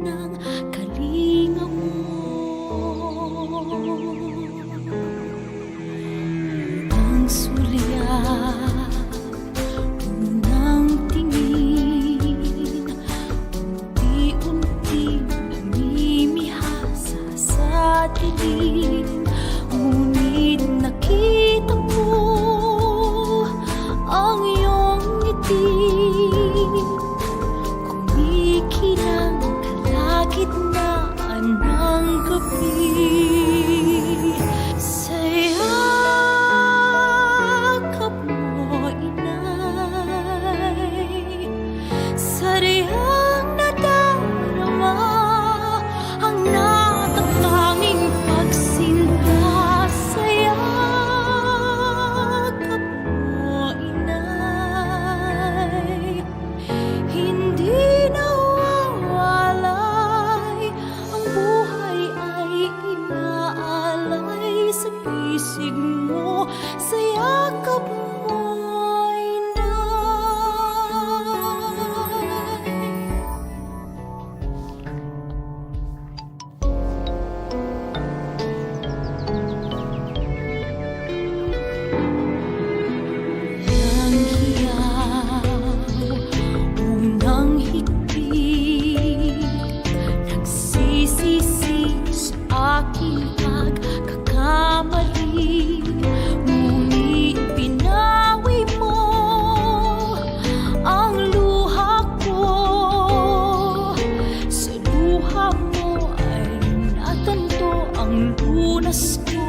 ng kalinga mo. Unang sulyap, unang tingin, unti-unti namimihasa sa dilim. Ngunit nakita ko ang iyong ngiti, kumikinang kalagitnaan ng gabi. Sa yakap mo, inay, sadyang nadarama ang natatanging pagsinta. Sa yakap mo, inay, hindi nawawalay. Ang buhay ay inaalay sa pisig mo, sa yakap mo, inay. Unang hiyaw, unang higpit, nagsisisi sa aking pagkakamali. Ngunit pinawi mo ang luha ko. Sa luha mo ay natanto ang lunas ko.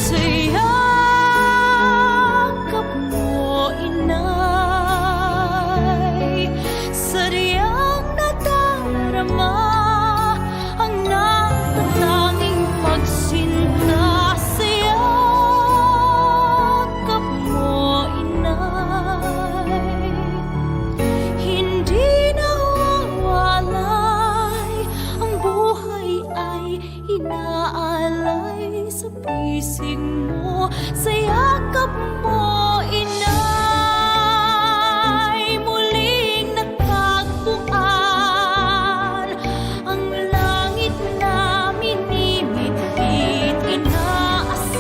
Sa yakap mo, inay, sadyang nadarama ang natatanging pagsinta. Sa yakap mo, inay, hindi nawawalay. Ang buhay ay inaalay sa pisig mo, sa yakap mo, inay. Muling natagpuan ang langit na minimithi, inaasam.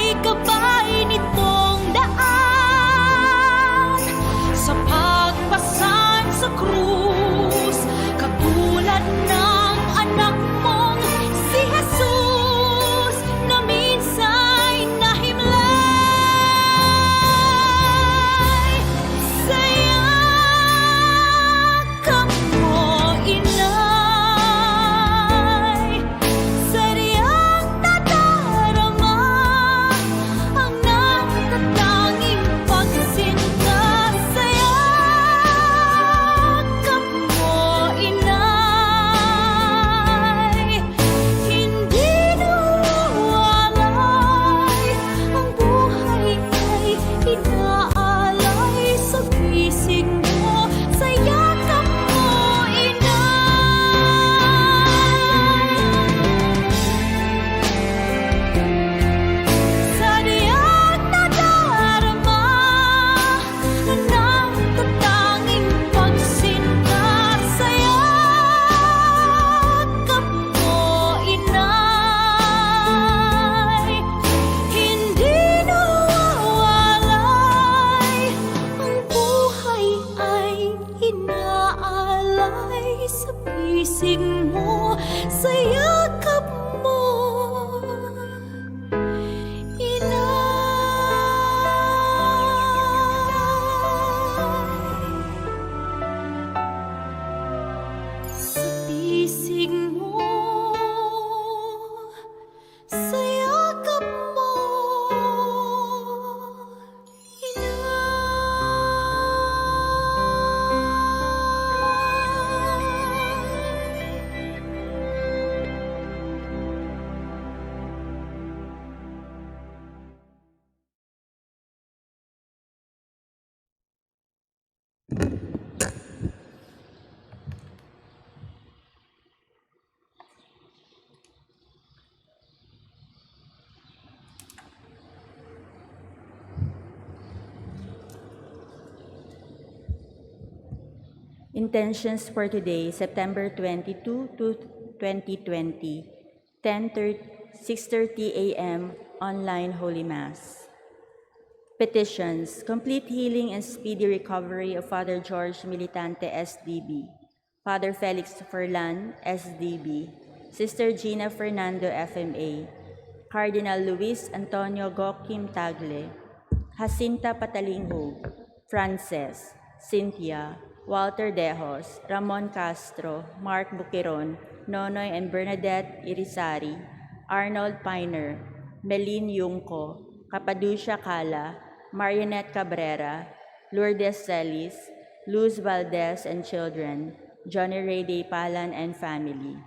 Ika'y gabay nitong daan sa pagpasan sa krus, katulad ng anak mong si Jesus. Intentions for today, September 22 to 2020, 10:30, 6:30 a.m. online Holy Mass. Petitions: complete healing and speedy recovery of Father George Militante, SDB, Father Felix Ferlan, SDB, Sister Gina Fernando, FMA, Cardinal Luis Antonio Gokim Tagle, Jacinta Patalinghug, Frances, Cynthia, Walter Dejos, Ramon Castro, Mark Bukiron, Nonoy and Bernadette Irizarry, Arnold Piner, Melin Yungko, Capaducia Cala, Marionette Cabrera, Lourdes Celis, Luz Valdez and children, Johnny Ray De Palan and family.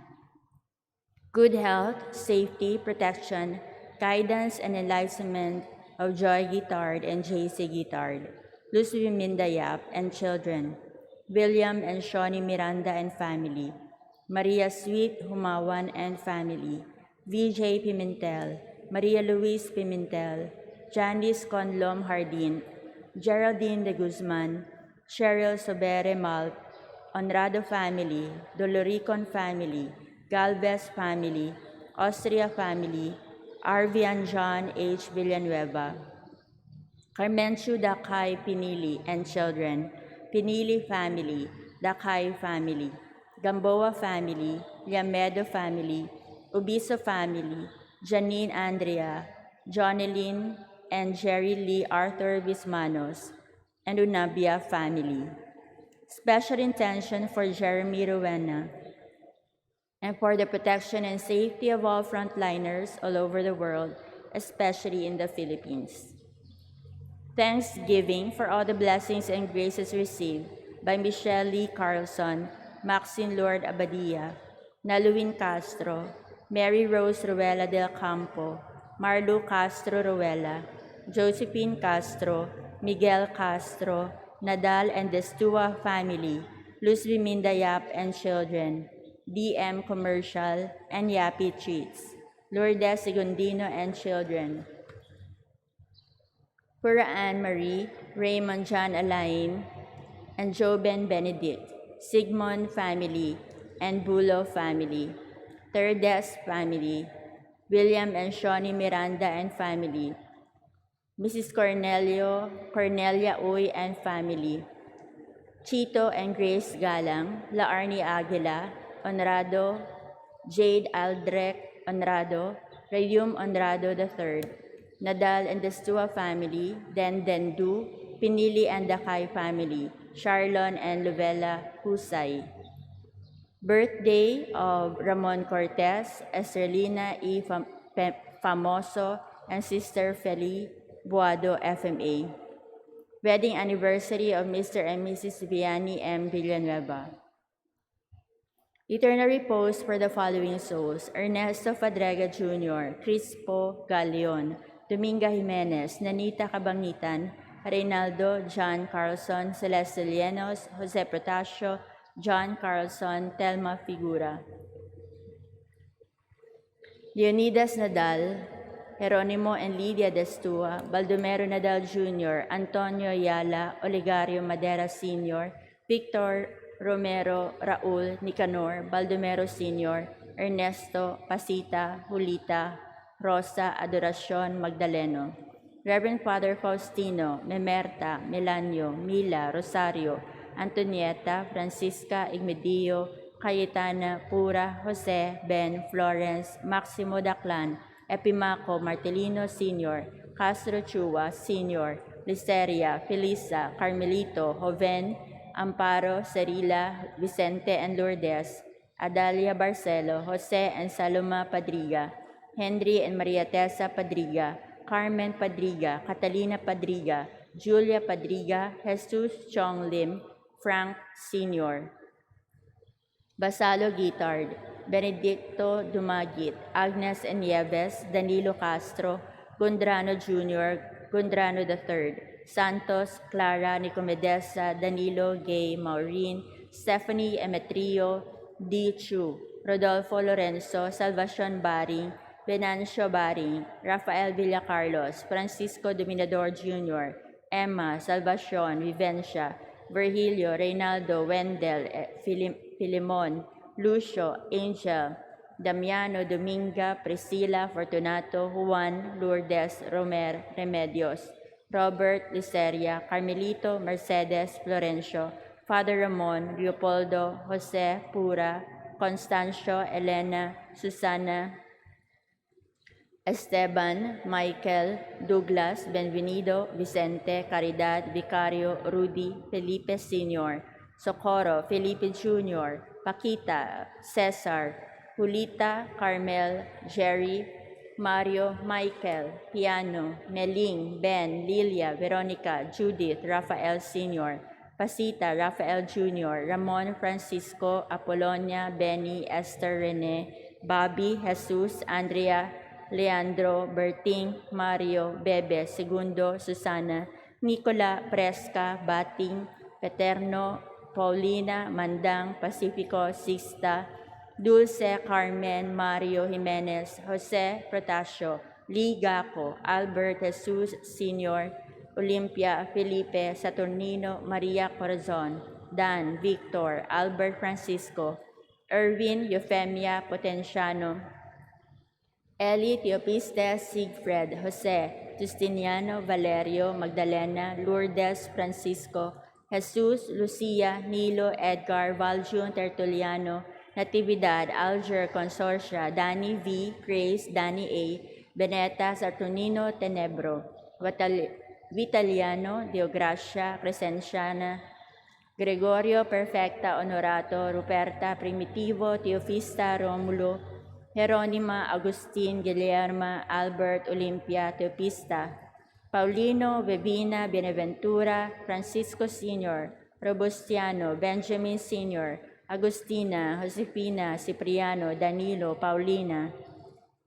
Good health, safety, protection, guidance, and enlightenment of Joy Guitard and JC Guitard, Luz Minda Yap and children, William and Shawnee Miranda and family, Maria Sweet Humawan and family, VJ Pimentel, Maria Luis Pimentel, Janice Conlom Hardin, Geraldine de Guzman, Cheryl Sobere Malp, Honrado family, Doloricon family, Galvez family, Austria family, Arvian John H. Villanueva, Carmencio Dakay Pinili and children, Pinili family, Dakay family, Gamboa family, Llamedo family, Ubiso family, Janine Andrea, Johnelyn and Jerry Lee Arthur Vismanos, and Unabia family. Special intention for Jeremy Rowena and for the protection and safety of all frontliners all over the world, especially in the Philippines. Thanksgiving for all the blessings and graces received by Michelle Lee Carlson, Maxine Lord Abadia, Naluin Castro, Mary Rose Ruela del Campo, Marlu Castro Ruela, Josephine Castro, Miguel Castro, Nadal and Destua family, Luz Biminda Yap and children, DM Commercial, and Yappy Treats, Lourdes Segundino and children, Pura Ann Marie, Raymond John Alain, and Joben Benedict, Sigmund family, and Bulo family, Terdes family, William and Shawnee Miranda and family, Mrs. Cornelia Uy and family, Chito and Grace Galang, Laarni Aguila, Honrado, Jade Aldrec Honrado, Rayum Honrado III, Nadal and Destua family, Den Dendu, Pinili and Dakay family, Charlon and Lovella Husay. Birthday of Ramon Cortez, Estrelina E. Famoso, and Sister Feli Buado, FMA. Wedding anniversary of Mr. and Mrs. Vianney M. Villanueva. Eternal repose for the following souls: Ernesto Fadrega Jr., Crispo Galeon, Dominga Jimenez, Nanita Cabangitan, Reynaldo John Carlson, Celeste Llenos, Jose Protasio, John Carlson, Telma Figura. Leonidas Nadal, Geronimo and Lydia Destua, Baldomero Nadal Jr., Antonio Ayala, Olegario Madera Sr., Victor Romero, Raul Nicanor, Baldomero Sr., Ernesto, Pasita, Julita, Rosa, Adoracion, Magdaleno. Reverend Father Faustino, Memerta, Melanio, Mila, Rosario, Antonieta, Francisca, Igmedio, Cayetana, Pura, Jose, Ben, Florence, Maximo Daclan, Epimaco, Martelino Sr., Castro Chua Sr., Listeria, Felisa, Carmelito, Joven, Amparo, Cerila, Vicente and Lourdes, Adalia Barcelo, Jose and Saloma Padriga, Henry and Maria Tessa Padriga, Carmen Padriga, Catalina Padriga, Julia Padriga, Jesus Chong Lim, Frank Sr., Basalo Guitard, Benedicto Dumagit, Agnes and Nieves, Danilo Castro, Gondrano Jr., Gondrano III, Santos, Clara, Nicomedesa, Danilo, Gay, Maureen, Stephanie Emetrio, D. Chu, Rodolfo Lorenzo, Salvacion Baring, Venancio Baring, Rafael Villacarlos, Francisco Dominador Jr., Emma, Salvacion, Vivencia, Virgilio, Reynaldo, Wendell, Filimon, Lucio, Angel, Damiano, Dominga, Priscilla, Fortunato, Juan, Lourdes, Romer, Remedios, Robert, Liceria, Carmelito, Mercedes, Florencio, Father Ramon, Leopoldo, Jose, Pura, Constancio, Elena, Susana, Esteban, Michael, Douglas, Benvenido, Vicente, Caridad, Vicario, Rudy, Felipe Sr., Socorro, Felipe Jr., Paquita, Cesar, Julita, Carmel, Jerry, Mario, Michael, Piano, Meling, Ben, Lilia, Veronica, Judith, Rafael Sr., Pasita, Rafael Jr., Ramon, Francisco, Apollonia, Benny, Esther, Rene, Bobby, Jesus, Andrea, Leandro, Berting, Mario, Bebe, Segundo, Susana, Nicola, Presca, Bating, Paterno, Paulina, Mandang, Pacifico, Sixta, Dulce, Carmen, Mario, Jimenez, Jose, Protasio, Lee Gaco, Albert Jesus Sr., Olimpia, Felipe, Saturnino, Maria Corazon, Dan, Victor, Albert Francisco, Erwin, Eufemia, Potenciano, Eli, Teopiste, Siegfried, Jose, Justiniano, Valerio, Magdalena, Lourdes, Francisco, Jesus, Lucia, Nilo, Edgar, Valjun, Tertuliano, Natividad, Alger, Consortia, Danny V, Grace, Danny A, Beneta, Saturnino, Tenebro, Vitaliano, Deogracia, Crescenciana, Gregorio, Perfecta, Honorato, Ruperta, Primitivo, Teofista, Romulo, Jeronima, Agustin, Guillerma, Albert, Olimpia, Teopista, Paulino, Bebina, Benaventura, Francisco Sr., Robustiano, Benjamin Sr., Agustina, Josefina, Cipriano, Danilo, Paulina,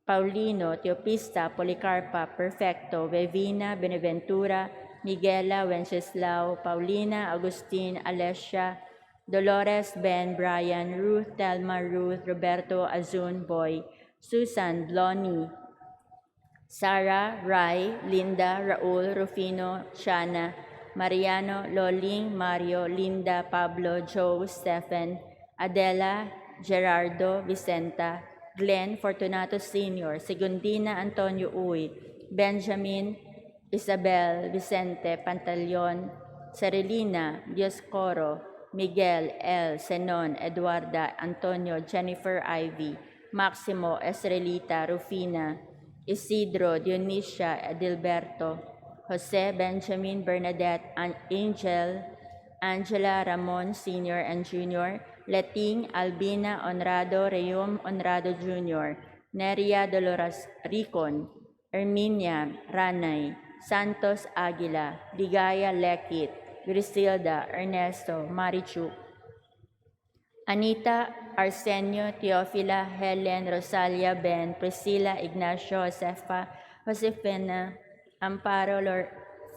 Paulino, Teopista, Policarpa, Perfecto, Bevina, Benaventura, Miguela, Wenceslao, Paulina, Agustin, Alessia, Dolores, Ben, Brian, Ruth, Telma, Ruth, Roberto, Azun, Boy, Susan, Blonnie, Sarah, Rai, Linda, Raul, Rufino, Shana, Mariano, Loling, Mario, Linda, Pablo, Joe, Stephen, Adela, Gerardo, Vicenta, Glenn, Fortunato Sr., Segundina, Antonio Uy, Benjamin, Isabel, Vicente, Pantaleon, Serelina, Dioscoro, Miguel, L, Zenon, Eduarda, Antonio, Jennifer Ivy, Maximo, Esrelita, Rufina, Isidro, Dionisia, Edilberto, Jose, Benjamin, Bernadette, Angel, Angela, Ramon Sr. and Jr., Leting, Albina, Honrado, Reyum, Honrado Jr., Neria Dolores Ricon, Erminia, Ranay, Santos Aguila, Ligaya Lekit, Griselda, Ernesto, Marichu, Anita, Arsenio, Teofila, Helen, Rosalia, Ben, Priscilla, Ignacio, Josefa, Josefina, Amparo,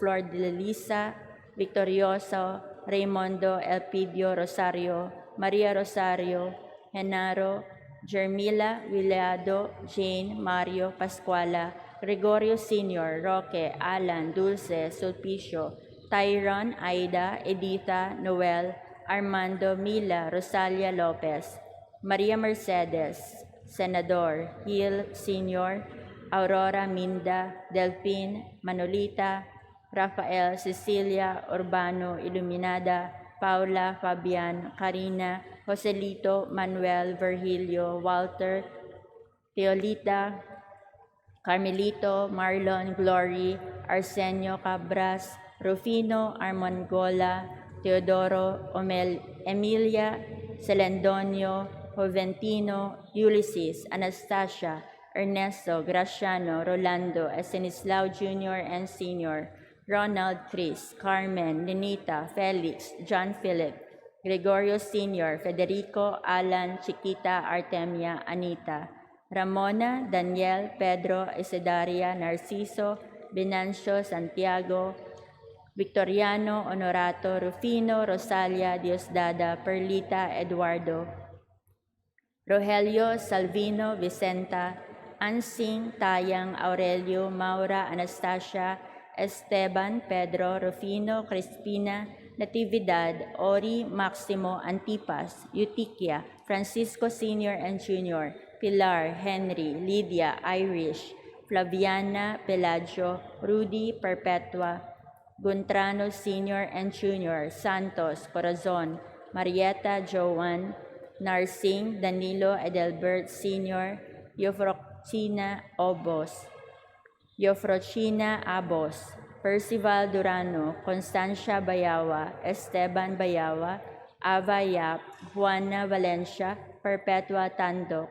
Flor de Lisa, Victorioso, Raymondo, Elpidio, Rosario, Maria Rosario, Genaro, Jermila, Wilado, Jane, Mario, Pascuala, Gregorio Sr., Roque, Alan, Dulce, Sulpicio, Tyron, Aida, Editha, Noel, Armando, Mila, Rosalia Lopez, Maria Mercedes, Senador, Hill Sr., Aurora, Minda, Delphine, Manolita, Rafael, Cecilia, Urbano, Iluminada, Paula, Fabian, Karina, Joselito, Manuel, Virgilio, Walter, Teolita, Carmelito, Marlon, Glory, Arsenio Cabras, Rufino, Armongola, Teodoro, Omel, Emilia, Celendonio, Joventino, Ulysses, Anastasia, Ernesto, Graciano, Rolando, Estanislao Jr. and Sr., Ronald, Chris, Carmen, Nenita, Felix, John Philip, Gregorio Sr., Federico, Alan, Chiquita, Artemia, Anita, Ramona, Daniel, Pedro, Isidaria, Narciso, Venancio, Santiago, Victoriano, Honorato, Rufino, Rosalia, Diosdada, Perlita, Eduardo, Rogelio, Salvino, Vicenta, Ansing, Tayang, Aurelio, Maura, Anastasia, Esteban, Pedro, Rufino, Crispina, Natividad, Ori, Maximo, Antipas, Eutychia, Francisco Sr. and Jr., Pilar, Henry, Lydia, Irish, Flaviana, Pelagio, Rudy, Perpetua, Gontrano Sr. and Jr., Santos, Corazon, Marietta, Joan, Narsing, Danilo, Edelbert Sr., Eufroxina, Obos, Eufrosina Abos, Percival Durano, Constancia Bayawa, Esteban Bayawa, Ava Yap, Juana Valencia, Perpetua Tandok,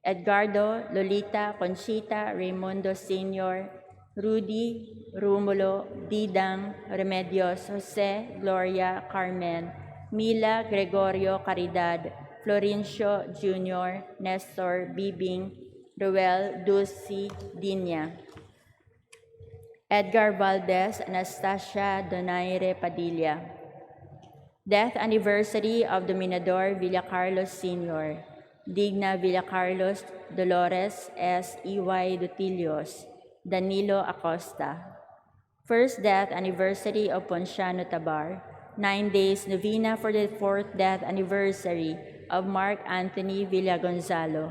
Edgardo, Lolita, Conchita, Raimundo Sr., Rudy, Rumulo, Didang, Remedios, Jose, Gloria, Carmen, Mila, Gregorio, Caridad, Florencio Jr., Nestor, Bibing, Ruel, Dulce, Dinya. Edgar Valdez, Anastasia Donaire Padilla. Death anniversary of Dominador Villacarlos Sr., Digna Villacarlos, Dolores S. E. Y. Dutilios, Danilo Acosta. First death anniversary of Ponciano Tabar, 9 days novena for the fourth death anniversary of Mark Anthony Villagonzalo,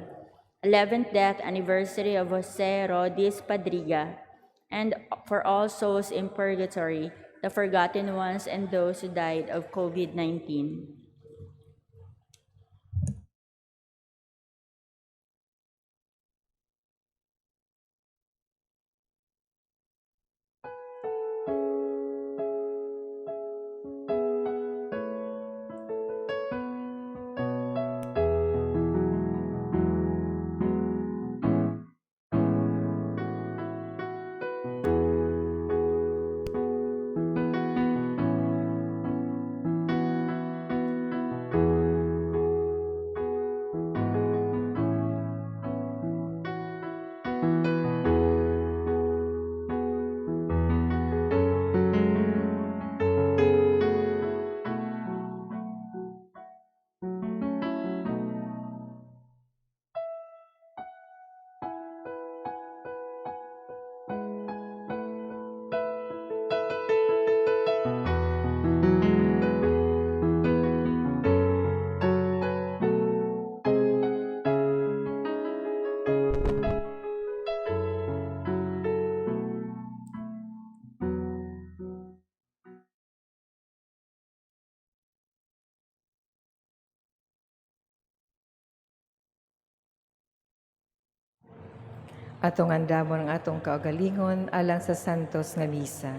11th death anniversary of Jose Rodis Padriga, and for all souls in purgatory, the forgotten ones and those who died of COVID-19. Atong andamon ang atong kaugalingon alang sa santos nga misa.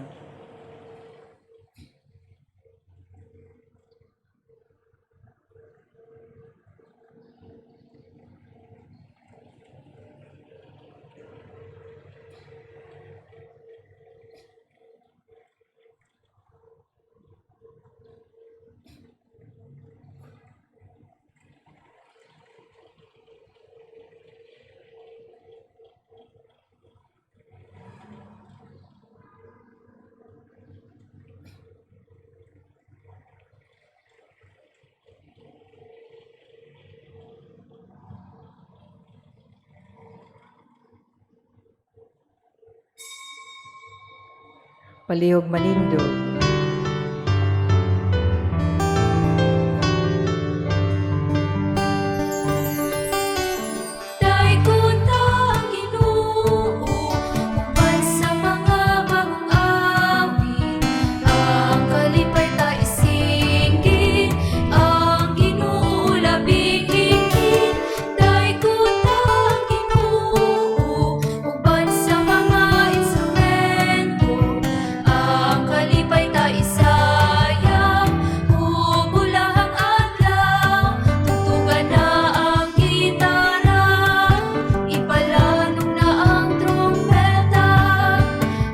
Palihog manindog. Daygon ta ang Ginoo uban sa mga bagong awit. Ang kalipay ta isinggit, ang Ginoo labing higit. Daygon ta ang Ginoo uban sa mga instrumento. Ang kalipay ta isayaw, ug bulahang adlaw. Tugtugan na ang gitara, ipalanog na ang trumpeta.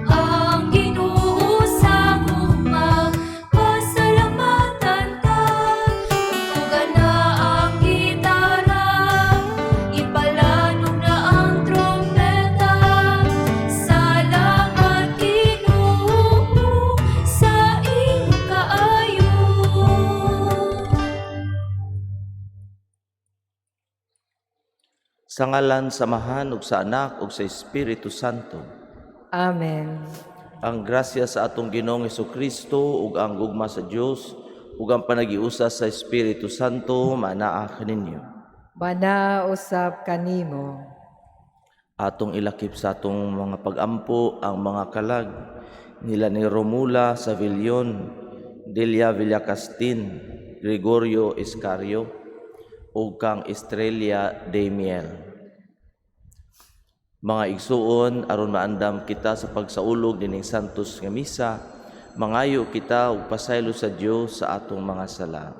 Ang Ginoo sa gugma, pasalamatan ta. Tugtugan na ang gitara, ipalanog na ang trumpeta. Salamat, Ginoo, sa imong kaayo. Sa ngalan sa Amahan ug sa Anak ug sa Espiritu Santo. Amen. Ang grasya sa atong Ginoong Kristo ug ang gugma sa Dios ug ang panagiusa sa Espiritu Santo manaa kaninyo. Manaa usab kanimo. Atong ilakip sa atong mga pagampo ang mga kalag nila ni Romula Savilion, Delia Villacastin, Gregorio Escario ug kang Estrella Damiel. Mga igsuon, aron maandam kita sa pagsaulog nining santos nga misa, mangayo kita og pasaylo sa Dios sa atong mga sala.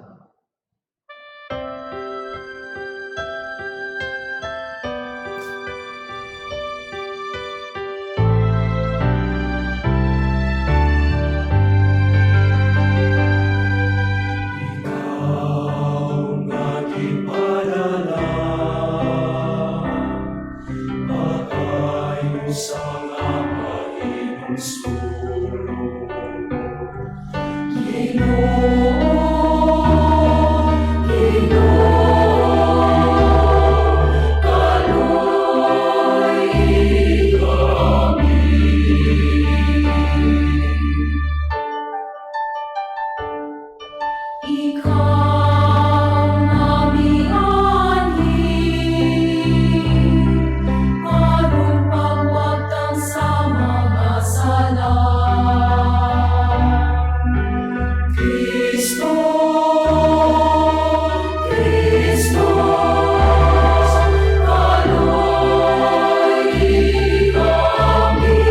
Ikaw nga mianhi aron pagwagtang sa mga sala. Kristo, Kristo, kaluoy kami.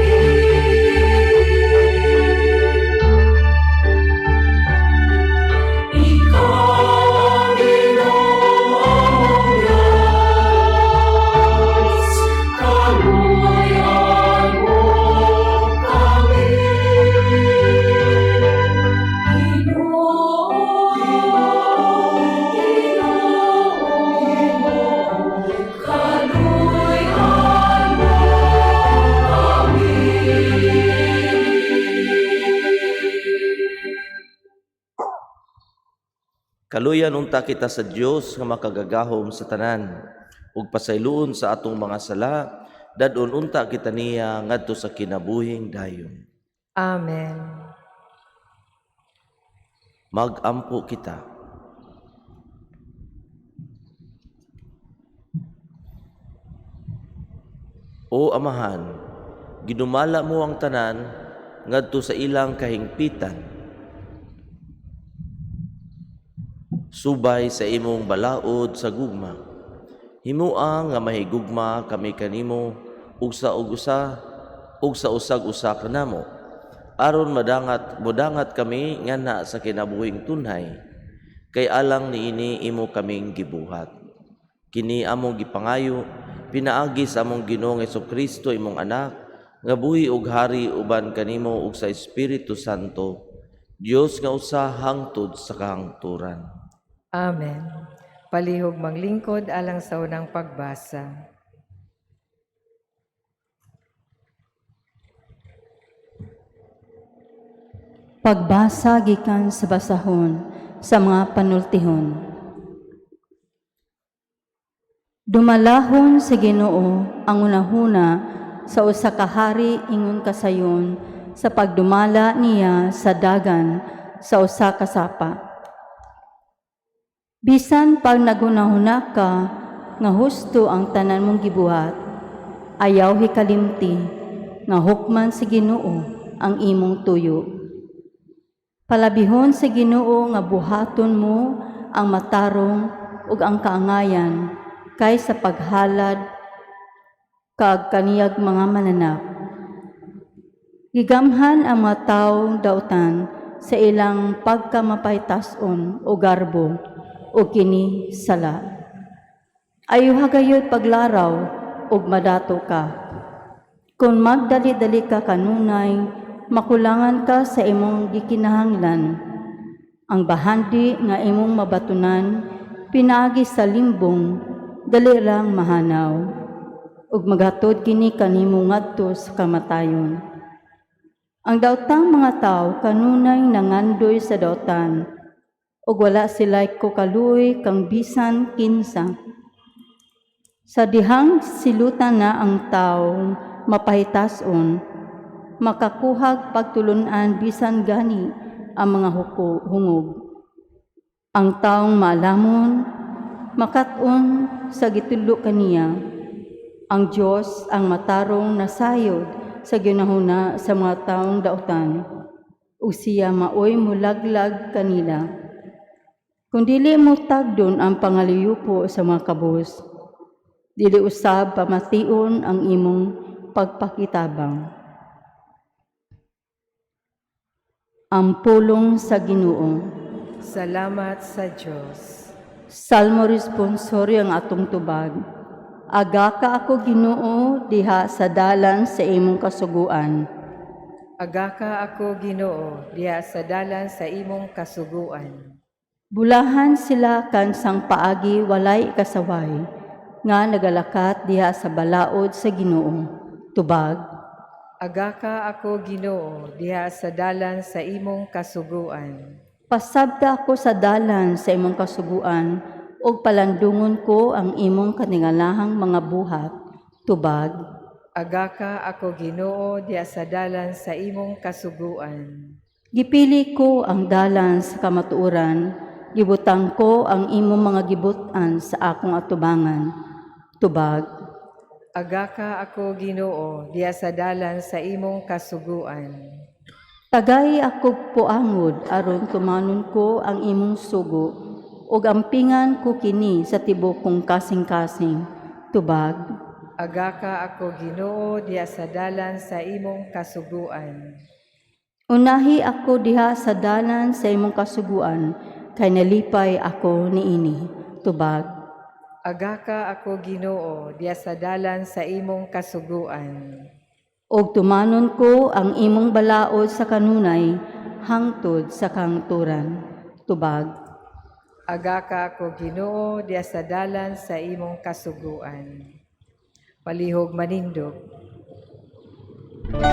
Ikaw ang Ginoong Diyos, kaluoyan mo kami. Ginoo, Ginoo, kaluoyan mo kami. Kaluyan unta kita sa Dios nga makagagahom sa tanan ug pasayloon sa atong mga sala, dad-on unta kita niya ngadto sa kinabuhing dayon. Amen. Magampo kita. O Amahan, ginumala mo ang tanan ngadto sa ilang kahingpitan. Subay sa imong balaod sa gugma. Himua nga mahigugma kami kanimo ug sa ug usa ug sa usag usa kanamo, aron madangat modangat kami nganha sa kinabuhing tunhay, kay alang niini imo kaming gibuhat. Kini among gipangayo pinaagi sa among Ginoong Kristo, imong anak, nga buhi ug hari uban kanimo ug sa Espiritu Santo, Dios nga usa hangtod sa kahangturan. Amen. Palihog maglingkod alang sa unang pagbasa. Pagbasa gikan sa basahon sa mga panultihon. Dumalahon sa Ginoo ang unahuna sa usa ka hari ingon kasayon sa pagdumala niya sa dagan sa usa ka sapa. Bisan pag naghunahuna ka nga husto ang tanan mong gibuhat, ayaw hikalimti nga hukman sa Ginoo ang imong tuyo. Palabihon sa Ginoo nga buhaton mo ang matarong ug ang kaangayan kaysa paghalad kag kaniyag mga mananap. Gigamhan ang mga tawo dautan sa ilang pagkamapaytas-on o garbo o kini sala. Ayuha gayud paglaraw ug madato ka. Kung magdali-dali ka kanunay, makulangan ka sa imong gikinahanglan. Ang bahandi nga imong mabatunan pinaagi sa limbong, dali lang mahanaw. Ug maghatod kini kanimo ngadto sa kamatayon. Ang daotang mga tawo kanunay nangandoy sa daotan, ug wala sila'y kukaluoy kang bisan kinsa. Sa dihang silutan na ang tawo mapahitason, Makakuhag pagtulunan bisan gani ang mga hungog. Ang taong maalamon, makat-on sa gitudlo kaniya. Ang Dios ang matarong nasayod sa ginahuna sa mga taong dautan, ug siya maoy mulaglag kanila. Kung dili mo tagdon ang pangaliyupo sa mga kabus, dili usab pamation ang imong pagpakitabang. Ang pulong sa Ginoo. Salamat sa Dios. Salmo responsorio ang atong tubag. Agaka ako, Ginoo, diha sa dalan sa imong kasuguan. Agaka ako, Ginoo, diha sa dalan sa imong kasuguan. Bulahan sila kansang paagi walay ikasaway, nga nagalakat diha sa balaod sa Ginoo. Tubag. Agaka ako, Ginoo, diha sa dalan sa imong kasuguan. Pasabta ako sa dalan sa imong kasuguan, ug palandungon ko ang imong kaningalahang mga buhat. Tubag. Agaka ako, Ginoo, diha sa dalan sa imong kasuguan. Gipili ko ang dalan sa kamatuoran, gibutang ko ang imong mga gibut-an sa akong atubangan. Tubag. Agaka ako, Ginoo, diha sa dalan sa imong kasuguan. Tagay ako poangod aron tumanon ko ang imong sugo, ug ampingan ko kini sa tibuok kong kasing-kasing. Tubag. Agaka ako, Ginoo, diha sa dalan sa imong kasuguan. Unahi ako diha sa dalan sa imong kasuguan, kay nalipay ako niini. Tubag. Agaka ako, Ginoo, diha sa dalan sa imong kasuguan. Og tumanon ko ang imong balaod sa kanunay hangtod sa kangturan. Tubag. Agaka ako, Ginoo, diha sa dalan sa imong kasuguan. Palihog manindog. Alleluia,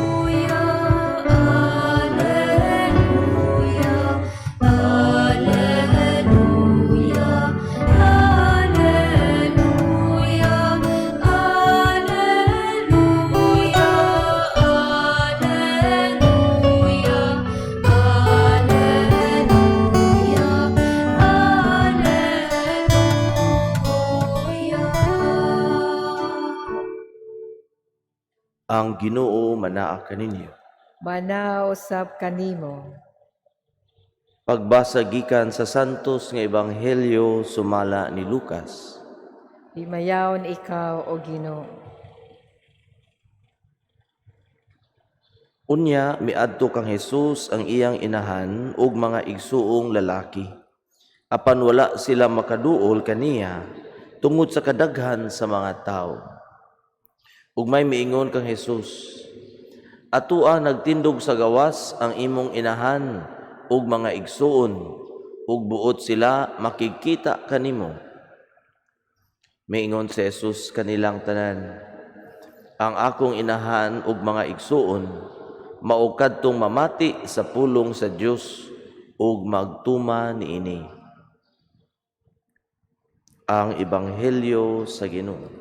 Alleluia, Alleluia, Alleluia, Alleluia, Alleluia, Alleluia, Alleluia. Ang Ginoo manaa kaninyo. Manao sab kanimo. Pagbasa gikan sa Santos nga Ebanghelyo sumala ni Lucas. Himayaon ikaw, o Ginoo. Unya miadto kang Hesus ang iyang inahan ug mga igsuong lalaki. Apan wala sila makaduol kaniya tungod sa kadaghan sa mga tawo. Ug may miingon kang Hesus, "Atua nagtindog sa gawas ang imong inahan ug mga igsuon, ug buot sila makigkita kanimo." Miingon si Jesus kanilang tanan, "Ang akong inahan ug mga igsuon mao kadtong mamati sa pulong sa Dios ug magtuma niini." Ang Ebanghelyo sa Ginoo.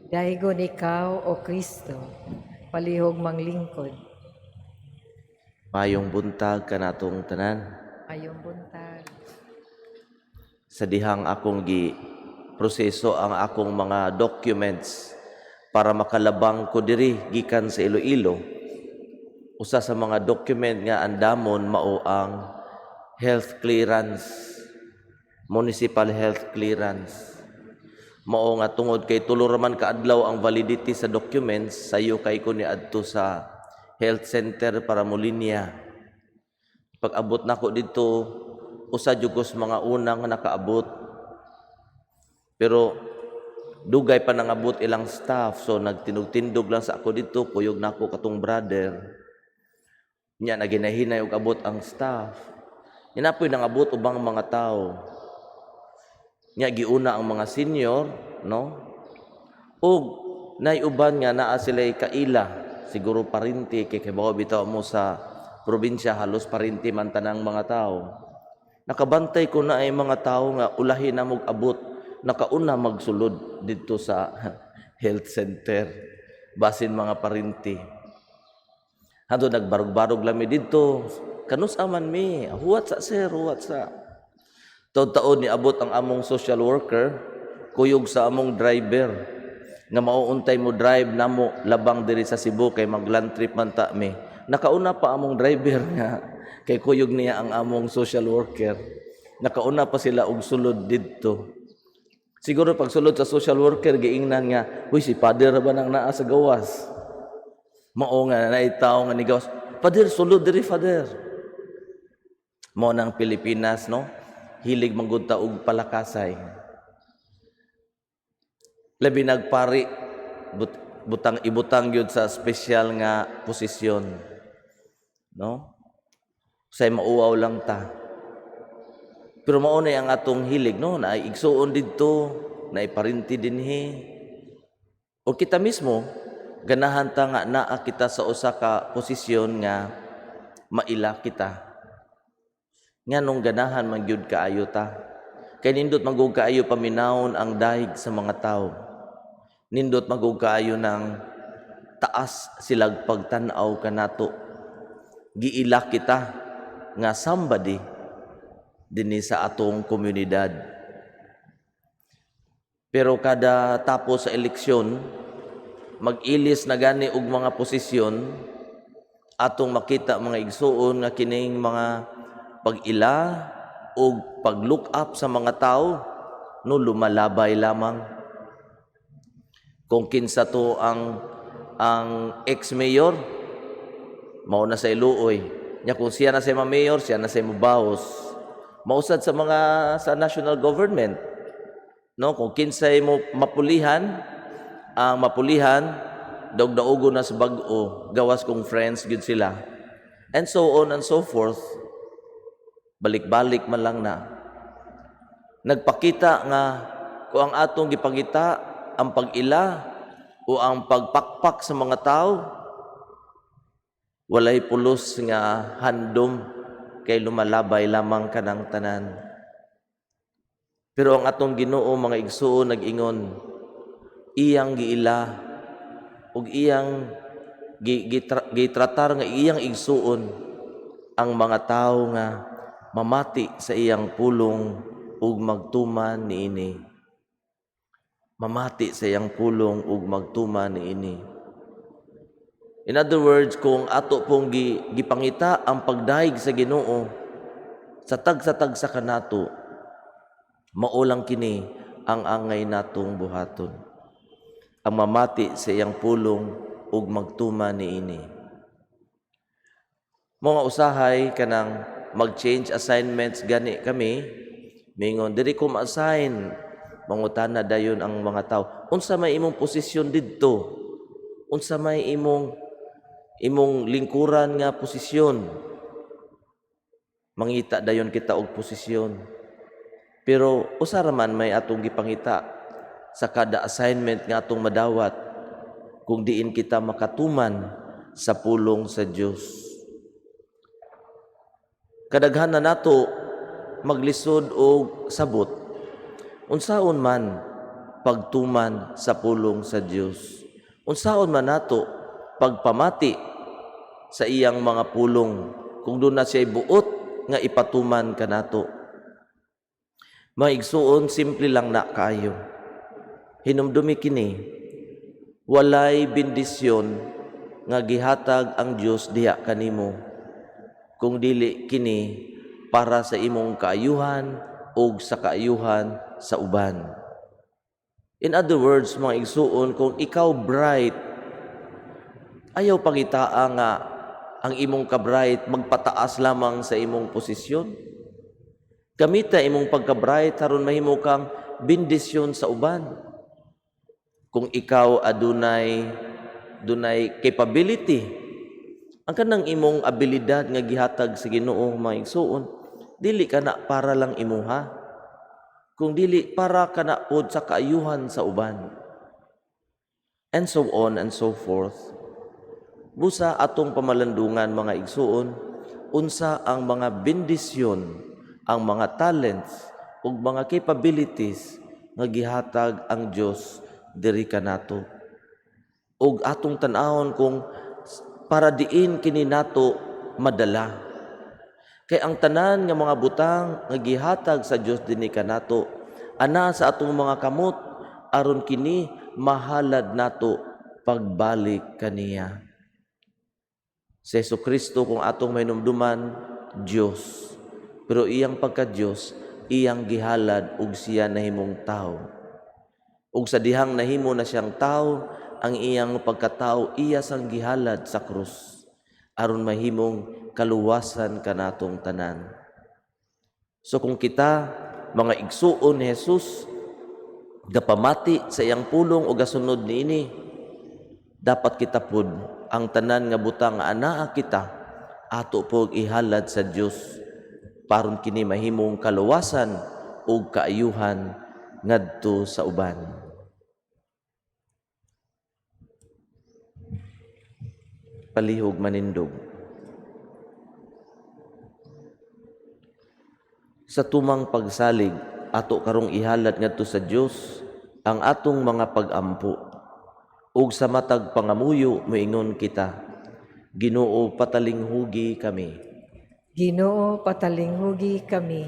Daygon ikaw, o Kristo. Palihog manglingkod. Mayong buntag kanatong tanan. Mayong buntag. Sa dihang akong gi proseso ang akong mga documents para makalabang ko diri gikan sa Iloilo, usa sa mga document nga andamon mao ang health clearance, municipal health clearance. Mao nga tungod kay 3 ra man ka adlaw ang validity sa documents, sayo kay ko niadto sa health center para molinya. Pag-abot nako didto, usa jud ko sa mga una nga nakaabot. Pero dugay pa nangabot ilang staff, so nagtindog-tindog lang sa ako didto, kuyog nako katong brother. Nya naginahinay og abot ang staff. Nya napoy nangabot ubang mga tawo. Nya giuna ang mga senior, no? Og Nay uban nga naa sila'y kaila, siguro parinti, kay kabaw bitaw mo sa probinsya, halos parinti man tanang mga tao. Nakabantay ko na ay mga tao nga ulahi na mog abot, nakauna magsulod didto sa health center, basin mga parinti. Hantod nagbarog-barog lami didto, kanus aman mi, huwat sa, sir, huwat sa. Taon-taon ni abot ang among social worker, kuyog sa among driver nga mauuntay mo drive namo labang diri sa Cebu kay mag-land trip man ta mi. Nakauna pa among driver nga kay kuyog niya ang among social worker. Nakauna pa sila og sulod didto. Siguro pag sulod sa social worker, giingnan nga, "Uy, si Father ba nang naa sa gawas?" Mao nga naay tawo nga nigawas, "Father, sulod diri, Father." Mao nang Pilipinas, no? Hilig manggod ta og palakasay. Labi nagpari, butang ibutang gyud sa espesyal nga posisyon. No? Say mauaw lang ta. Pero mao na ang atong hilig, no? Naay igsuon didto, naay parinti dinhi. O kita mismo, ganahan ta nga naa kita sa usa ka posisyon nga maila kita. Nganong ganahan man gyud kaayo ta? Kay nindot man gud kaayo paminawon ang dayeg sa mga tawo. Nindot man gud kaayo ng taas silag pagtan-aw kanato. Giila kita nga somebody dinhi sa atong komunidad. Pero kada tapos sa eleksyon, mag-ilis na gani og mga posisyon, atong makita, mga igsuon, nga kining mga pag-ila o pag-look up sa mga tao, no, lumalabay lamang. Kung kinsa to ang ex-mayor, mao na sa iluoy. Nya kung siya na sa mayor, siya na sa mobaos. Mausad sa mga sa national government. No, kung kinsay mo mapulihan, ang mapulihan daog-daogo na sa bag-o, gawas kung friends gyud sila. And so on and so forth. Balik-balik man lang na. Nagpakita nga kung ang atong gipangita ang pag-ila o ang pagpakpak sa mga tao, walay pulos nga handom kay lumalabay lamang kanang tanan. Pero ang atong Ginoo, mga igsuon, nag-ingon, iyang giila ug iyang gitratar nga iyang igsuon ang mga tawo nga mamati sa iyang pulong ug magtuman niini. Mamati sa iyang pulong ug magtuman niini. In other words, kung ato pong gipangita ang pagdayeg sa Ginoo sa tagsa-tagsa kanato, mao lang kini ang angay natong buhaton. Ang mamati sa iyang pulong ug magtuman niini. Mga usahay kanang mag-change assignments gani kami, mingon diri ko ma-assign, mangutana dayon ang mga tao, "Unsa may imong posisyon didto? Unsa may imong lingkuran nga posisyon?" Mangita dayon kita og posisyon. Pero usa ra man may atong gipangita sa kada assignment nga atong madawat, kung diin kita makatuman sa pulong sa Dios. Kadaghan na nato maglisod og sabot unsaon man pagtuman sa pulong sa Dios. Unsaon man nato pagpamati sa iyang mga pulong kung duna siya buot nga ipatuman kanato. Mga igsuon, simple lang na kaayo. Hinumdumi kini, walay bendisyon nga gihatag ang Dios diha kanimo kung dili kini para sa imong kaayuhan ug sa kaayuhan sa uban. In other words, mga igsuon, kung ikaw bright, ayaw pangitaa nga ang imong ka-bright magpataas lamang sa imong posisyon. Gamita imong pagka-bright aron mahimo kang bendisyon sa uban. Kung ikaw adunay dunay capability, ang kanang imong abilidad nga gihatag sa Ginoo, mga igsuon, dili kana para lang imuha, kung dili para kana pod sa kaayuhan sa uban. And so on and so forth. Busa atong pamalandungan, mga igsuon, unsa ang mga bendisyon, ang mga talents ug mga capabilities nga gihatag ang Dios diri kanato. Ug atong tan-awon kung para diin kini nato madala. Kay ang tanan nga mga butang nga gihatag sa Dios dinhi kanato ana sa atong mga kamot aron kini mahalad nato pagbalik kaniya. Si Jesu Kristo, kung atong mahinumduman, Dios. Pero iyang pagka-Dios, iyang gihalad ug siya nahimong tao. Ug sa dihang nahimo na siyang tao, ang iyang pagkatao iya sang gihalad sa krus aron mahimong kaluwasan kanatong tanan. So kung kita, mga igsuon ni Jesus, gapamati sa iyang pulong o gasunod niini, dapat kita pud ang tanan nga butang nga anaa kita ato pud ihalad sa Dios paron kini mahimong kaluwasan ug kaayuhan ngadto sa uban. Palihog manindog. Sa tumang pagsalig, ato karong ihalad ngadto sa Dios ang atong mga pag-ampo. Ug sa matag pangamuyo moingon kita, Ginoo, patalinghugi kami. Ginoo, patalinghugi kami.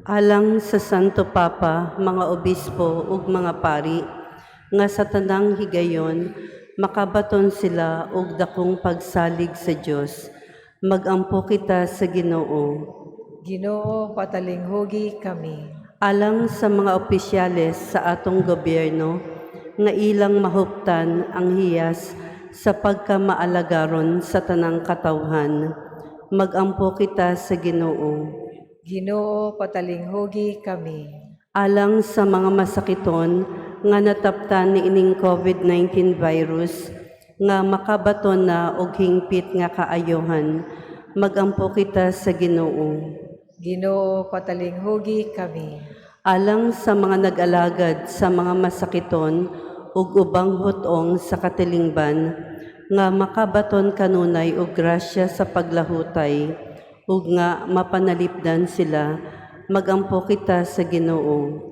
Alang sa Santo Papa, mga obispo ug mga pari, nga sa tanang higayon makabaton sila og dakong pagsalig sa Dios. Magampo kita sa Ginoo. Ginoo, patalinghugi kami. Alang sa mga opisyales sa atong gobyerno nga ilang mahuptan ang hiyas sa pagkamaalagaron sa tanang katawhan. Magampo kita sa Ginoo. Ginoo, patalinghugi kami. Alang sa mga masakiton nga nataptan niining COVID-19 virus nga makabaton na og hingpit nga kaayohan. Magampo kita sa Ginoo. Ginoo, patalinghugi kami. Alang sa mga nag-alagad sa mga masakiton ug ubang hutong sa katilingban nga makabaton kanunay og grasya sa paglahutay ug nga mapanalipdan sila. Magampo kita sa Ginoo.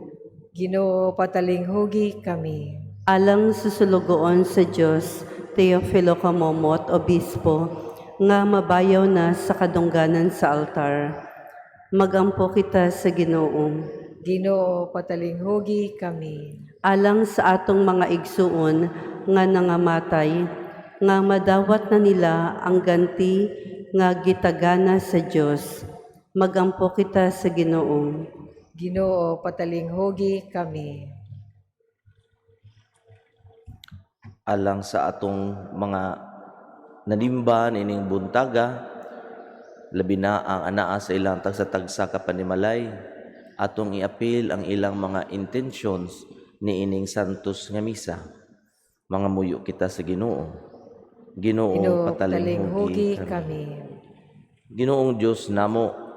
Ginoo, patalinghugi kami. Alang sa sulugoon sa Dios Teofilo Camomot, Obispo, nga mabayaw na sa kadungganan sa altar. Magampo kita sa Ginoo. Ginoo, patalinghugi kami. Alang sa atong mga igsuon nga nangamatay, nga madawat na nila ang ganti nga gitagana sa Dios. Magampo kita sa Ginoo. Ginoo, patalinghugi kami. Alang sa atong mga nanimba nining buntaga, labi na ang anaa sa ilang tagsa-tagsa ka panimalay, atong iapil ang ilang mga intentions niining santos nga misa. Mga muyo kita sa Ginoo. Ginoo, Ginoo, patalinghugi patalinghugi kami. kami. Ginoong Dios namo,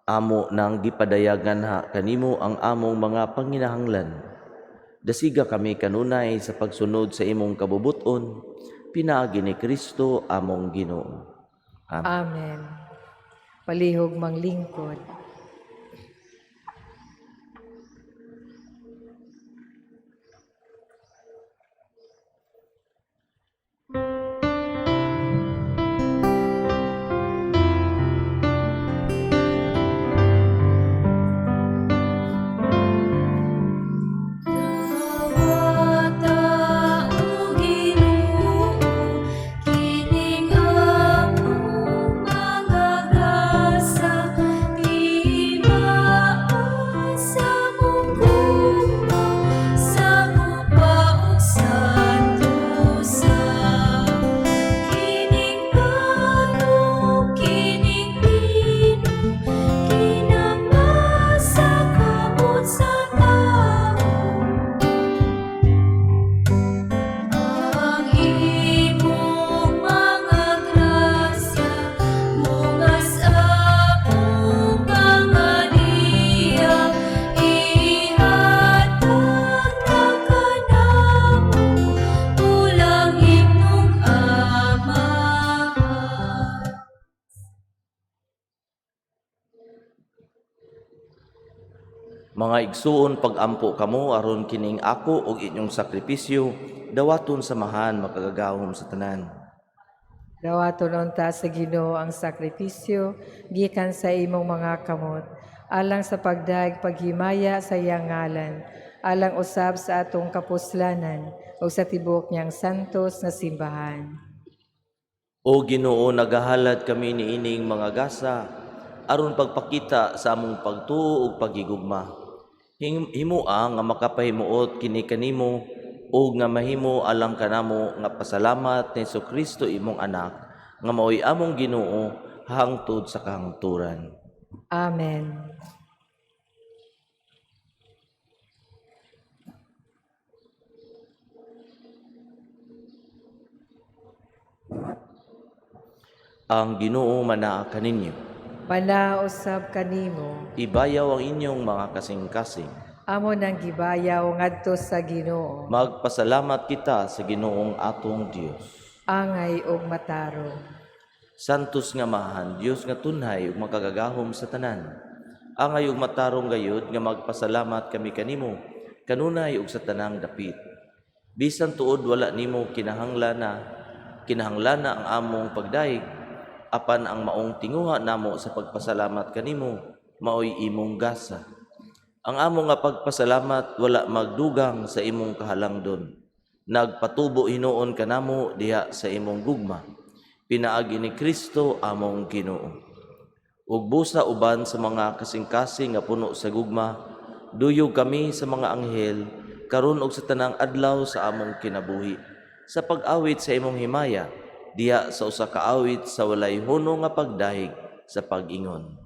amo nang gipadayagan ha kanimo ang among mga panginahanglan. Dasiga kami kanunay sa pagsunod sa imong kabubuton, pinaagi ni Kristo among Ginoo. Amen. Amen. Palihog manglingkod. Dawata, O Ginoo, kining among mga gasa. Mga igsuon, pag-ampo kamo aron kining ako ug inyong sakripisyo dawaton sa Amahan makagagahom sa tanan. Dawaton unta sa Ginoo ang sakripisyo gikan sa imong mga kamot, alang sa pagdayeg paghimaya sa iyang ngalan, alang usab sa atong kapuslanan ug sa tibuok niyang santos nga simbahan. O Ginoo, nagahalad kami niining mga gasa aron pagpakita sa among pagtuo ug paghigugma. Himoa nga makapahimuot kini kanimo ug nga mahimo alang kanamo nga pasalamat ni Kristo imong anak nga maoy among Ginoo hangtod sa kahangturan. Amen. Ang Ginoo manaa kaninyo. Manausab kanimo. Ibayaw ang inyong mga kasing-kasing. Amo nang gibayaw ngadto sa Ginoo. Magpasalamat kita sa Ginoong atong Dios. Angay ug matarong. Santos nga Amahan, Dios nga tunhay ug makagagahom sa tanan. Angay ug matarong gayud nga magpasalamat kami kanimo kanunay ug sa tanang dapit. Bisan tuod wala nimo kinahanglan na ang among pagdayeg, apan ang maong tinguha namo sa pagpasalamat kanimo maoy imong gasa. Ang among nga pagpasalamat wala magdugang sa imong kahalangdon. Nagpatubo hinuon kanamo diha sa imong gugma. Pinaagi ni Kristo among Ginoo. Ug busa uban sa mga kasing-kasing nga puno sa gugma, duyog kami sa mga anghel karon og sa tanang adlaw sa among kinabuhi. Sa pag-awit sa imong himaya, diha sa usa ka awit sa walay hunong nga pagdayeg sa pag-ingon.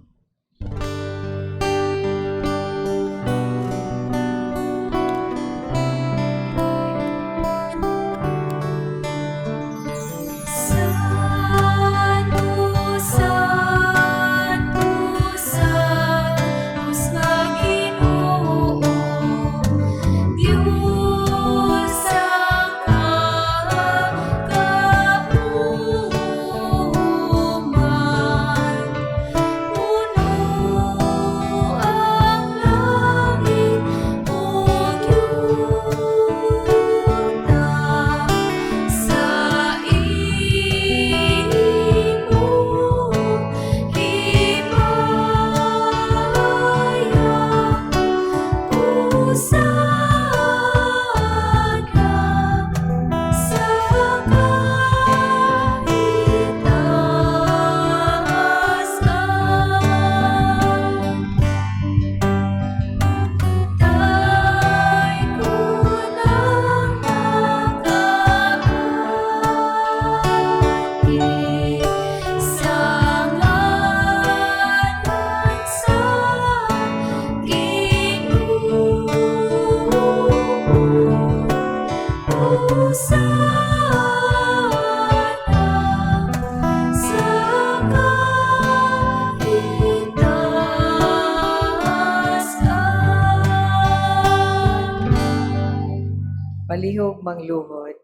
Santo, Santo, Santos nga Ginoo, Diyos ang kakauman. Puno ang langit ug yuta sa imong himaya. Hosana sa kaitaasan. Tay-kunang nakaagi sa ngalan sa Ginoo. Hosana sa kaitaasan. Palihog mangluhod.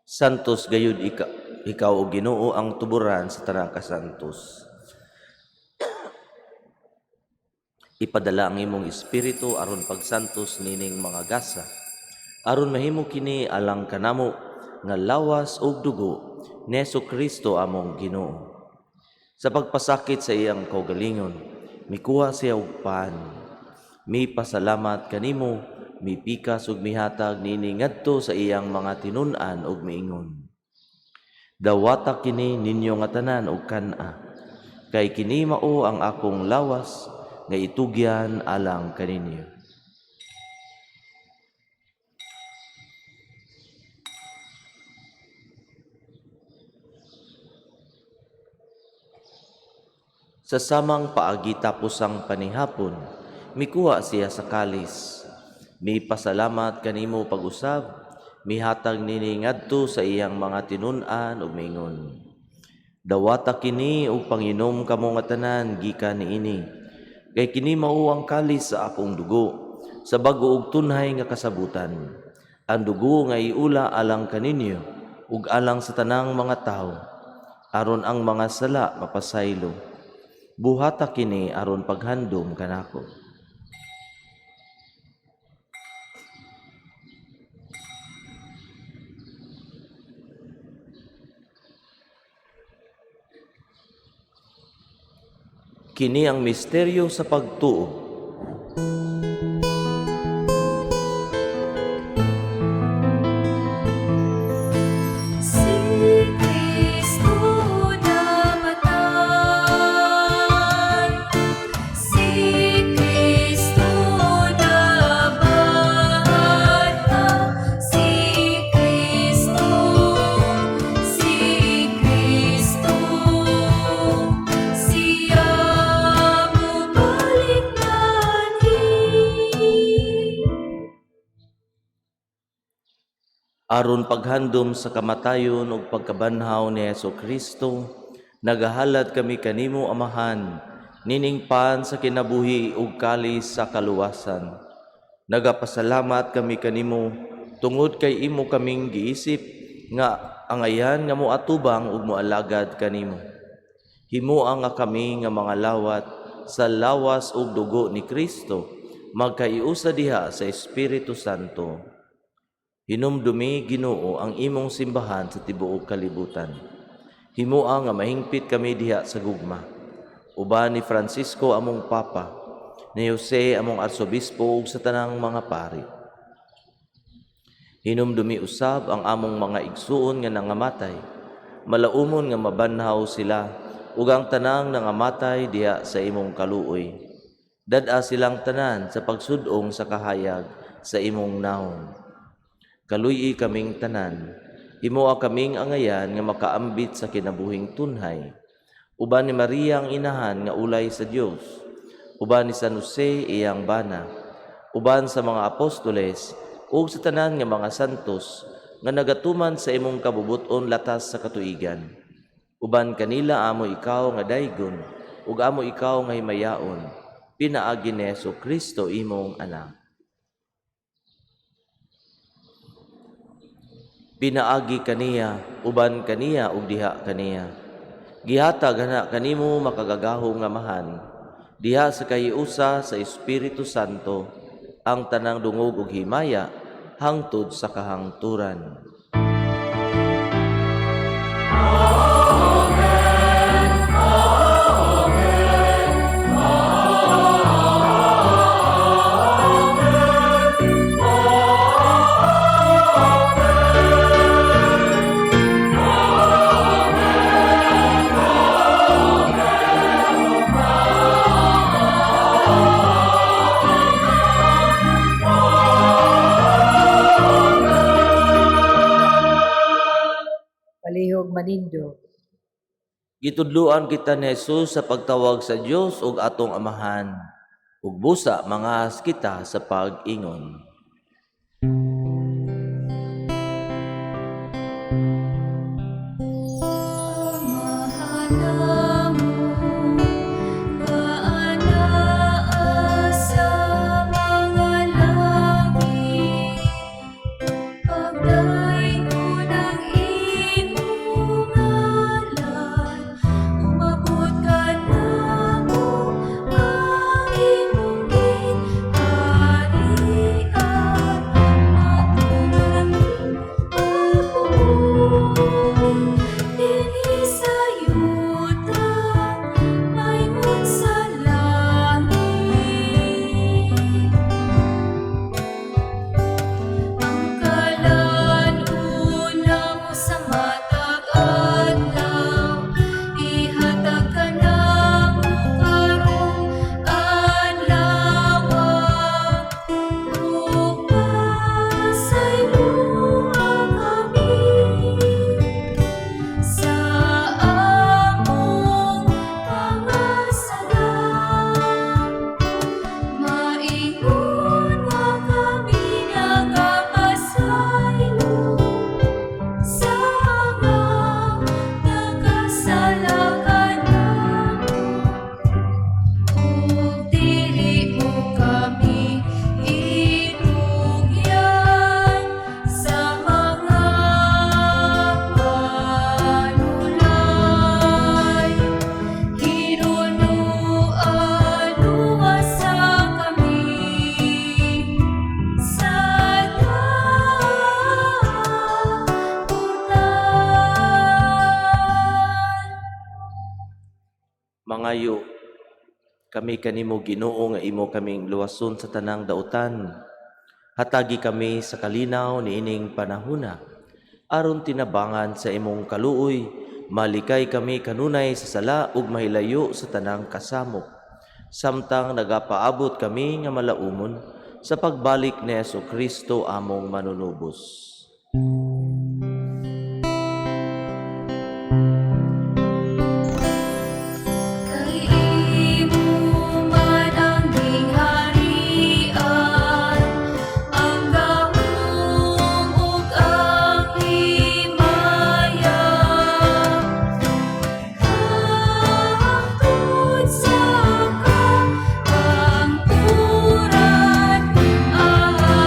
Santos gayud ikaw o Ginoo ang tuburan sa tanang kasantos. Ipadala ang imong espiritu aron pagsantos nining mga gasa. Aron mahimo kini alang kanamo nga lawas ug dugo ni Kristo among Ginoo. Sa pagpasakit sa iyang kaugalingon, mikuha siya og pan. Mi pasalamat kanimo, mipikas ug mihatag niini ngadto sa iyang mga tinun-an ug miingon: "Dawata kini ninyo nga tanan og kan-a, kay kini mao ang akong lawas nga itugyan alang kaninyo." Sa samang paagi tapos ang panihapon, mikuha siya sa kalis. Mi pasalamat kanimo pag-usab, mihatag nini ngadto sa iyang mga tinun-an ug miingon: "Dawata kini ug panginom kamo nga tanan gikan niini. Kay kini mao ang kalis sa akong dugo, sa bag-o ug tunhay nga kasabutan. Ang dugo nga iula alang kaninyo ug alang sa tanang mga tawo, aron ang mga sala mapasaylo. Buhata kini aron paghandom kanako. Kini ang misteryo sa pagtuo. Si Kristo namatay, si Kristo nabanhaw, si Kristo, si Kristo, siya mubalik anhi. Aron paghandom sa kamatayon ug pagkabanhaw ni Hesus Kristo, nagahalad kami kanimo, Amahan, nining pan sa kinabuhi ug kalis sa kaluwasan. Nagapasalamat kami kanimo tungod kay imo kaming giisip nga angayan nga moatubang ug moalagad kanimo. Himoa nga kami nga mga lawat sa lawas ug dugo ni Kristo magkaiusa diha sa Espiritu Santo. Hinumdumi, Ginoo, ang imong simbahan sa tibuok kalibutan. Himoa nga mahingpit kami diha sa gugma. Uban ni Francisco among Papa, ni Jose among Arsobispo ug sa tanang mga pari. Hinumdumi usab ang among mga igsuon nga nangamatay. Malaumon nga mabanhaw sila ug ang tanang nangamatay diha sa imong kaluoy. Dad-a silang tanan sa pagsud-ong sa kahayag sa imong nawong. Kaluy-i kaming tanan, himoa kaming angayan nga makaambit sa kinabuhing tunhay. Uban ni Maria ang inahan nga ulay sa Dios, uban ni San Jose iyang bana, uban sa mga apostoles ug sa tanan nga mga santos nga nagatuman sa imong kabubut-on latas sa katuigan. Uban kanila amo ikaw nga daygon ug amo ikaw nga himayaon, pinaagi ni Hesus Kristo imong anak. Pinaagi kaniya, uban kaniya ug diha kaniya. Gihatag ana kanimo makagagahom nga Amahan, diha sa kahiusa sa Espiritu Santo, ang tanang dungog ug himaya hangtod sa kahangturan. Palihog manindog. Gitudloan kita ni Jesus sa pagtawag sa Dios ug atong Amahan, ug busa mangahas kita sa pag-ingon. Amahan namo, nga anaa sa mga langit, Pagdaygon ang imong ngalan, umabot kanamo ang imong gingharian. Nagapangayo kami kanimo, Ginoo, nga imo kaming luwason sa tanang dautan. Hatagi kami sa kalinaw niining panahuna aron tinabangan sa imong kaluoy, malikay kami kanunay sa sala ug mahilayo sa tanang kasamok, samtang nagapaabot kami nga malaumon sa pagbalik ni Kristo among manunubos. Kay imo man ang gingharian, ang gahom ug ang himaya, hangtod sa kahangturan. Amen. Amen.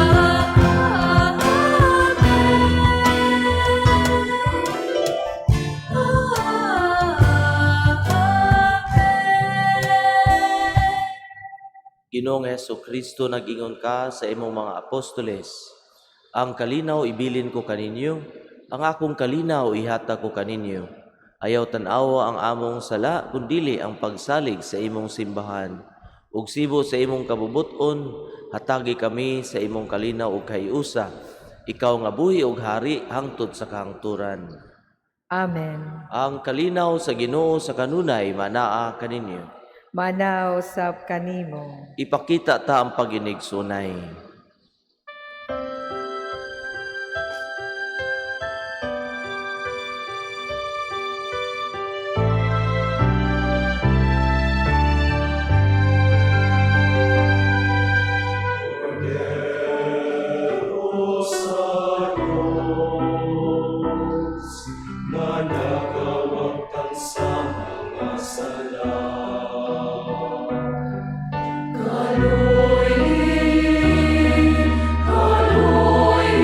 Ginoong Kristo, nag-ingon ka sa imong mga apostoles, "Ang kalinaw ibilin ko kaninyo, ang akong kalinaw ihatag ko kaninyo. Ayaw tan-awa ang among sala, kundili ang pagsalig sa imong simbahan. Ug sibo sa imong kabubut-on, hatagi kami sa imong kalinaw ug kahiusa. Ikaw nga buhi ug hari hangtod sa kahangturan." Amen. Ang kalinaw sa Ginoo sa kanunay manaa kaninyo. Manaa usab kanimo. Ipakita ta ang paginigsunay. Sa Diyos, na nagawagtang sa mga sala. Kaloy, kaloy,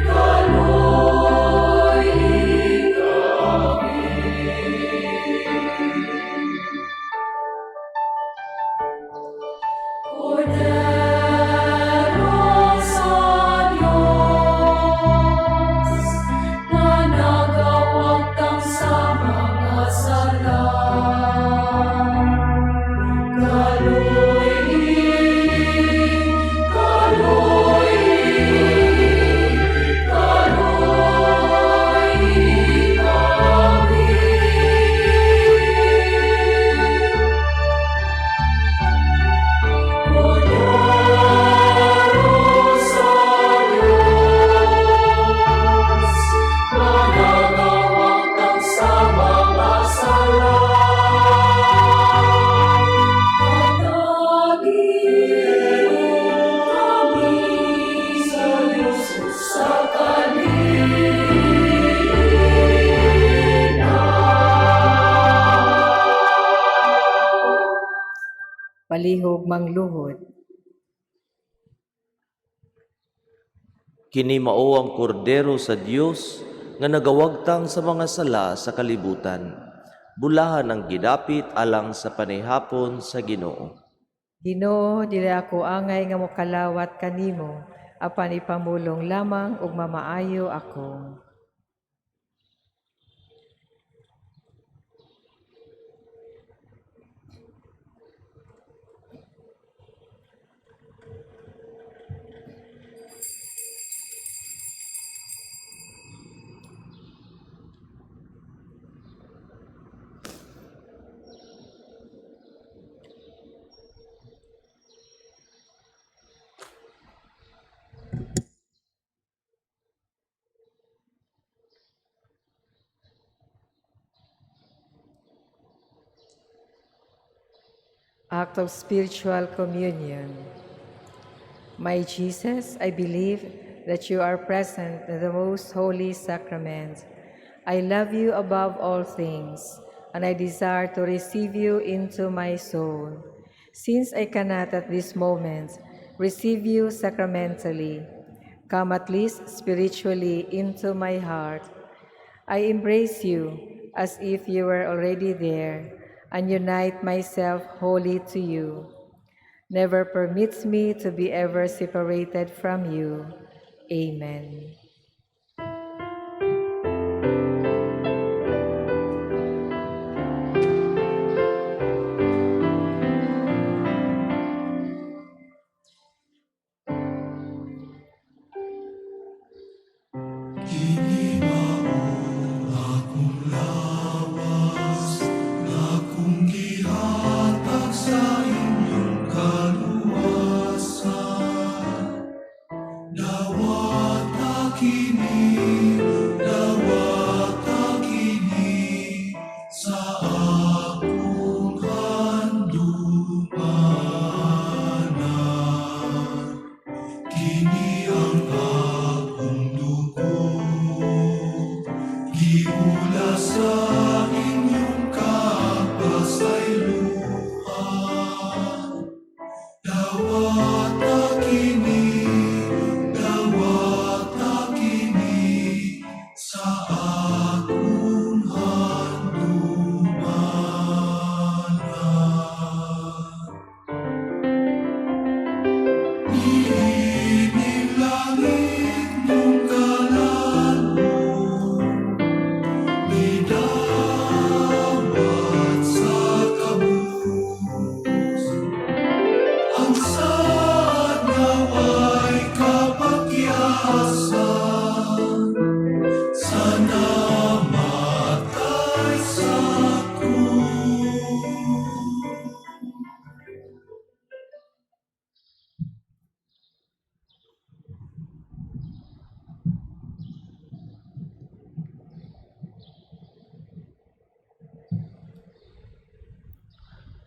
kaloy kami. Kordero sa Diyos, na nagawagtang sa mga sala. Kaloy, kaloy, kaloy kami. Kordero sa Diyos, na nagawagtang sa mga sala. Hatagi kami Sa Diyos sa kalinaw. Palihog mangluhod. Kini mao ang kordero sa Dios nga nagawagtang sa mga sala sa kalibutan. Bulahan ang gidapit alang sa panihapon sa Ginoo. Ginoo, dili ako angay nga mokalawat kanimo, apan ipamulong lamang ug mamaayo ako. Act of spiritual communion. My Jesus, I believe that you are present in the most holy sacrament. I love you above all things, and I desire to receive you into my soul. Since I cannot at this moment receive you sacramentally, come at least spiritually into my heart. I embrace you as if you were already there and unite myself wholly to you. Never permits me to be ever separated from you. Amen. Dawata kini, dawata kini sa akong handumanan. Kini ang akong dugo, giula sa inyong kapasayloan. Dawata kini, dawata kini sa akong handumanan. Niining langit mong kalan-on, Gidawat sa kabus. Ang saad naway kapakyasan sa namatay sa krus.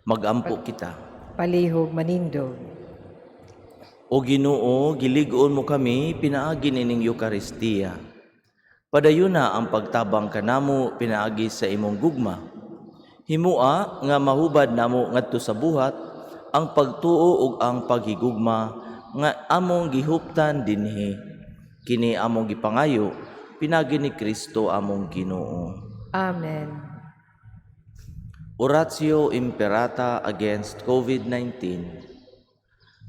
Magampo kita. Palihog manindog. O Ginoo, gilig-on mo kami pinaagi nining Eukaristiya. Padayon na ang pagtabang kanamo pinaagi sa imong gugma. Himua nga mahubad namo ngadto sa buhat ang pagtuo ug ang paghigugma nga among gihuptan dinhi. Kini among gipangayo pinaagi ni Kristo among Ginoo. Amen. Oratio Imperata against COVID-19.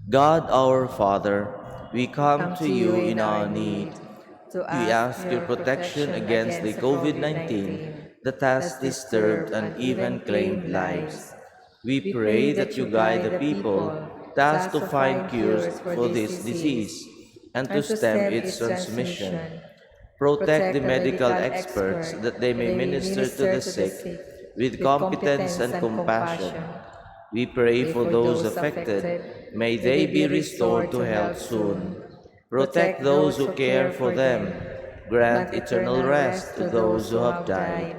God our Father, we come to you in our need. To We ask your protection against the COVID-19 that has disturbed and even claimed lives. We pray that you guide the people tasked to find cures for this disease and to stem its transmission. Protect the medical experts that they may minister to the sick with competence and compassion. We pray for those affected. May they be restored to health soon. Protect those who care for them. Grant eternal rest to those who have died.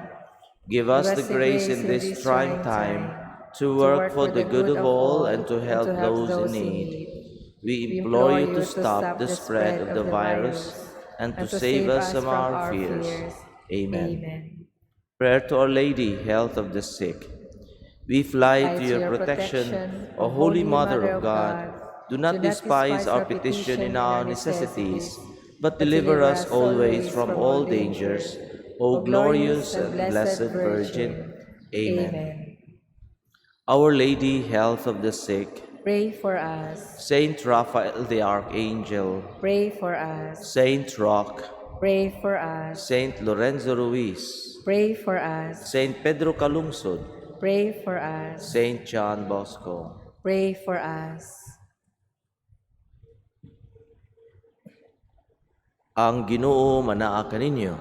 Give us the grace in this trying time to work for the good of all and to help those in need. We implore you to stop the spread of the virus and to save us from our fears. Amen. Amen. Prayer to Our Lady, health of the sick. We fly to your protection, O Holy Mother of God. Do not despise our petition in our necessities, but deliver us always from all dangers, O glorious and blessed Virgin. Amen. Our Lady, health of the sick, Pray for us. Saint Raphael the Archangel, Pray for us. Saint Roch, Pray for us. Saint Lorenzo Ruiz, Pray for us. Saint Pedro Calungsod, Pray for us. Saint John Bosco. Pray for us. Ang Ginoo manaa kaninyo.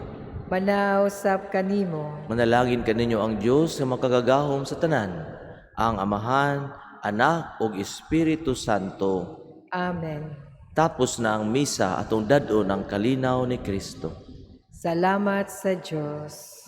Manaw sab kanimo. Manalangin kaninyo ang Dios nga makagagahom sa tanan, ang Amahan, Anak ug Espiritu Santo. Amen. Tapos na ang misa atong dad-on ang kalinaw ni Kristo. Salamat sa Diyos.